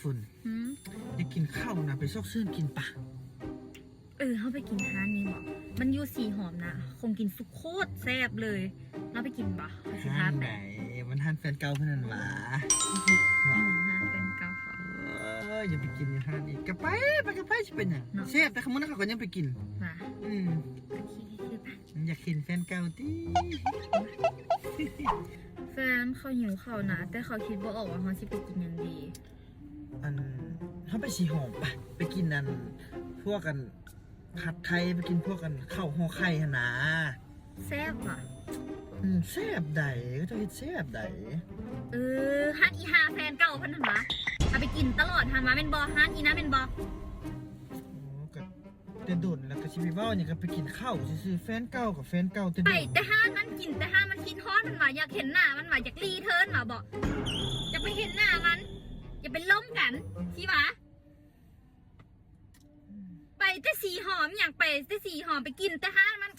ຫືມ ຢາກກິນເຂົ້ານະ ໄປຊອກຊື້ກິນປະ. ເອີ ເຮົາໄປກິນຮ້ານນີ້ບໍ? ມັນຢູ່ສີຫອມນະ ຄົງກິນສຸໂຄດແຊບເລີຍ. ເຮົາໄປກິນບໍ? ເຮົາຊິພາໄປ. ຮ້ານໃດ? ມັນຮ້ານແຟນເກົ່າເພິ່ນນັ້ນຫວາ? ອືມ ຮ້ານແຟນເກົ່າເຂົາ. ເອີ ຢ່າໄປກິນຢູ່ຮ້ານອີກ. ກະໄປ ໄປກະໄປ ຊິເປັນຫຍັງ? ເນາະ ແຊບ ແຕ່ຂະມື້ນັ້ນເຂົາກໍຍັງໄປກິນ. ຫວາ? ອືມ ໂອເຄ ໂອເຄ ໄປ. ຢາກເຫັນແຟນເກົ່າຕິ? ແຟນເຂົາຫິວເຂົ້ານະ ແຕ່ເຂົາຄິດບໍ່ອອກວ່າເຮົາຊິໄປກິນຫຍັງດີ. ອັນ ເຮົາໄປສີຫອມປະ ໄປກິນອັນ ພວກອັນ ຜັດໄທ ໄປກິນພວກອັນ ເຂົ້າຫໍ່ໄຂ່ຫັ້ນນາ. ແຊບຫວາ? ອືມ ແຊບໃດ໋ ເຂົາເຈົ້າເຮັດແຊບໃດ໋. ເອີ ຮ້ານອີ່ຫ່າແຟນເກົ່າເພິ່ນຫັ້ນຫວາ? ເຮົາໄປກິນຕະຫຼອດຫັ້ນຫວາ ແມ່ນບໍ່? ຮ້ານອີ່ນັ້ນແມ່ນບໍ່? ໂອ້ ກະ ແຕ່ດົນແລ້ວ ກະຊິໄປເວົ້າຫຍັງ ກະໄປກິນເຂົ້າຊື່ໆ. ແຟນເກົ່າກະແຟນເກົ່າ ແຕ່ ໄປແຕ່ຮ້ານມັນ ກິນແຕ່ຮ້ານມັນ ຄິດຮອດມັນຫວາ ຢາກເຫັນໜ້າມັນຫວາ ຢາກລີເທີນຫວາບໍ? ຢ່າໄປເຫັນໜ້າມັນ ຢ່າໄປລົມກັນ ຊິຫວາ. ໄປແຕ່ສີຫອມຫຍັງ ໄປແຕ່ສີຫອມ ໄປກິນແຕ່ຮ້ານມັນ.